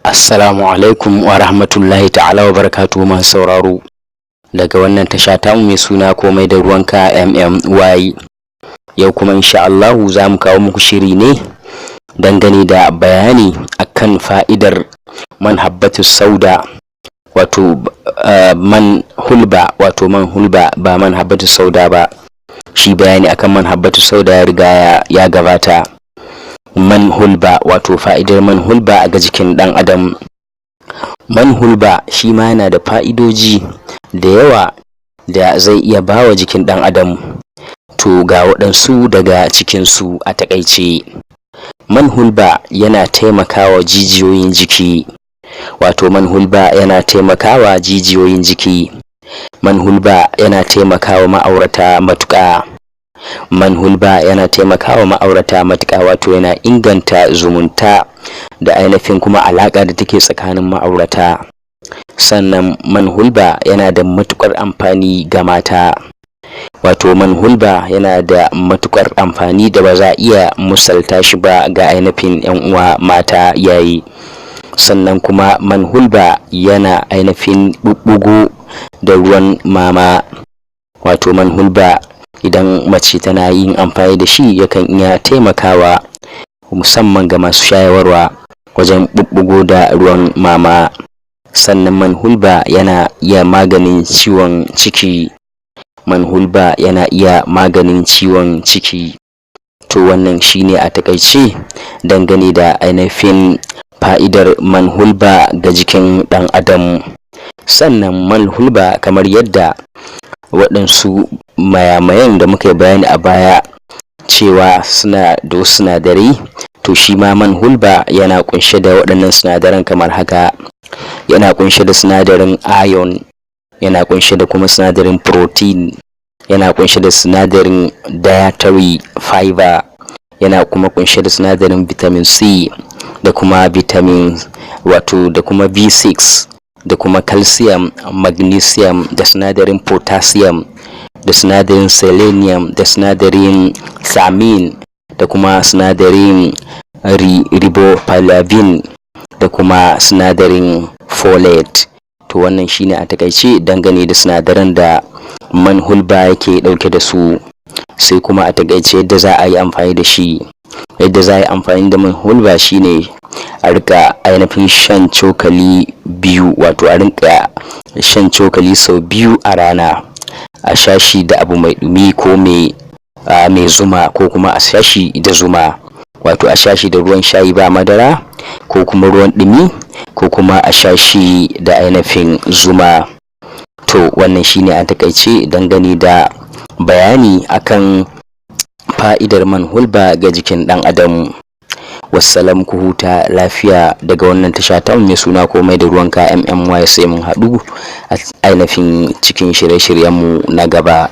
Assalamu alaikum wa rahmatullahi ta'ala wa barakatuhu, masu sauraro. Daga wannan tasha tamu mai suna Komai da Ruwanka MMY. Yau kuma insha Allahu za mu kawo muku shiri ne dangane da bayani akan fa'idar man habbatus sauda, wato man hulba, wato man hulba, ba man habbatus sauda ba. Shi bayani akan man habbatus sauda ya riga ya gabata. Man hulba, wato fa'idar man hulba a ga jikin ɗan adam. Man hulba shi ma yana da fa'idoji da yawa da zai iya bawa jikin ɗan adam. To, ga waɗansu daga cikinsu a taƙaice. Man hulba yana taimakawa jijiyoyin jiki, wato man hulba yana taimakawa jijiyoyin jiki. Man hulba yana taimakawa ma'aurata matuƙa. Man hulba yana taimakawa ma'aurata matuƙa, wato yana inganta zumunta da ainihin kuma alaƙa da take tsakanin ma'aurata. Sannan man hulba yana da matuƙar amfani ga mata, wato man hulba yana da matuƙar amfani da ba za a iya misalta shi ba ga ainihin 'yan uwa mata yayi. Sannan kuma man hulba yana ainihin ɓuɓɓugo da ruwan mama, wato man hulba idan mace tana yin amfani da shi yakan iya taimakawa musamman ga masu shayarwa wajen ɓuɓɓugo da ruwan mama. Sannan man hulba yana iya maganin ciwon ciki. Man hulba yana iya maganin ciwon ciki. To, wannan shine a taƙaice dangane da ainihin fa'idar man hulba ga jikin ɗan adam. Sannan man hulba, kamar yadda waɗansu mayamayan da muka yi bayani a baya cewa suna da wasu sinadarai, to shi ma man hulba yana ƙunshe da waɗannan sinadaran kamar haka: yana ƙunshe da sinadarin iron, yana ƙunshe da kuma sinadarin protein, yana ƙunshe da sinadarin dietary fiber, yana kuma ƙunshe da sinadarin vitamin C da kuma vitamin, wato da kuma B6, da kuma calcium, magnesium, da sinadarin potassium, da sinadarin selenium, da sinadarin thiamine, da kuma sinadarin riboflavin, da kuma sinadarin folate. To, wannan shine a takaice dangane da sinadaran da man hulba yake dauke da su. Sai kuma a takaice yadda za a yi amfani da shi. Yadda za a yi amfani da man hulba shine a rika ainihin shan cokali 2, wato a rinka shan cokali sau 2 a rana. A sha shi da abu mai dumi ko mai zuma, ko kuma a sha shi da zuma, wato a sha shi da ruwan shayi ba madara, ko kuma ruwan dumi, ko kuma a sha shi da ainihin zuma. To, wannan shine a takaice dangane da bayani akan fa'idar man hulba ga jikin ɗan adam. Wassalam, ku huta lafiya daga wannan tasha ta mai suna Komai da Ruwanka MMY. Sai mun haɗu a ainihin cikin shirye-shiryenmu na gaba.